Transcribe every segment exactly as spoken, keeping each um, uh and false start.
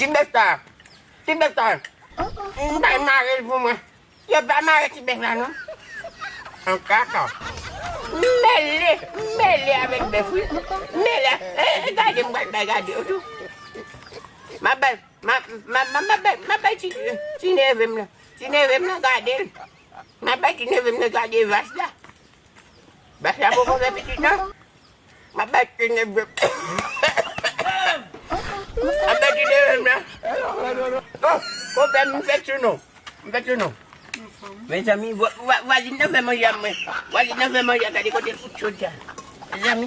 Ti bèf sa. Ti bèf sa. M bay mare l pou mwen. Yo pa mare ti bèf la non. An kaka. Mele, mele avèk bèf wi. Mele. E, e, gade m pral bay gade yo tou. M ap bay, m ap, m ap, m ap, m ap bay, m ap bay ti, ti neve m lan. Ti neve m lan gade l. M ap bay ti neve m lan gade vach la. Vach la poko fè pitit non. M ap bay ti neve m. M ap bay ti neve m lan. Oh, konpè m fè ti nou. M fè ti nou. Mezanmi, vwa- vwa- vwazin nan fè manje a mwen. Vwazin nan fè manje a, gade kote l fout chòdya. Mezanmi.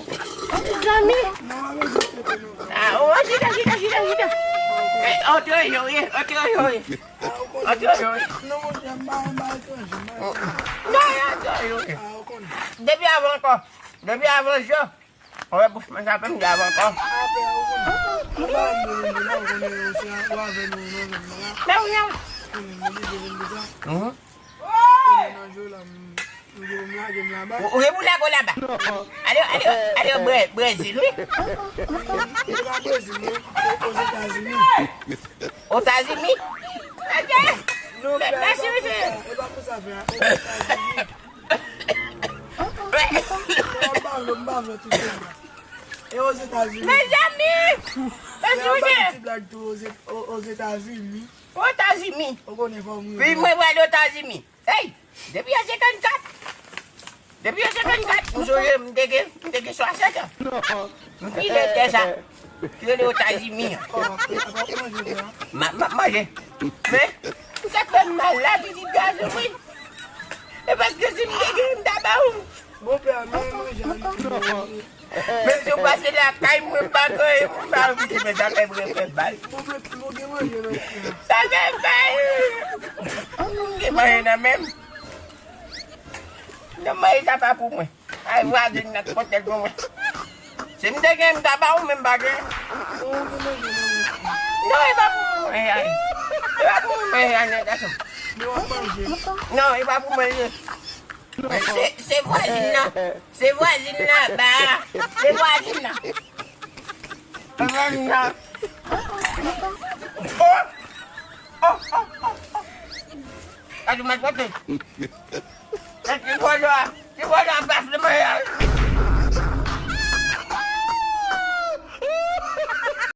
Mezanmi. Ah, oh, chita, chita, chita, chita. Eh, antre yo ye, antre yo ye. Antre yo ye. Non, antre yo ye. Depi avan ankò. Depi avan jò. Ou wè bouch mwen sa fè m di avan ankò. Mèw, mèw. Mhm. Ou, ou gen pou lage w laba. Ale, ale, ale Brezil, wi. Otazini. Otazini? Ok. Mèsi, mesye. E Ozetazini. Mezanmi! Mezanmi, mesye. Ti blag tou Ozetazini. Otazini. Ou konnen fò mwen. Pi mwen pral Otazini. Hey! Depi an senkannkat. Depi an senkannkat, m sonje m te gen, m te gen swasant an. M pile tè sa. Ki rele Otazini an. M ap manje. Men, sa k fè m mal la, pitit gason, wi. E paske si m te gen, m ta ba ou. Bonpè, men manje a nou. Men si w pase lakay mwen, m pa gen, m pa anvi te fè sa, men mwen fè bal. Sa fè bal. M gen manje nan men m. Nan manje sa pa pou mwen. Ay, vwazin nan k pote l pou mwen. Si m te gen, m ta ba ou, men m pa gen. Non, e pa pou mwen, ay. E pa pou mwen, ay, nèg gason. Non, e pa pou mwen, ye. Se, se vwazin nan. Se vwazin nan, ba. Se vwazin nan. Se vwazin nan. Oh! Oh, oh, oh, oh. Gade, m ap pote. Ti vòlò a, ti vòlò a pa vle manje a.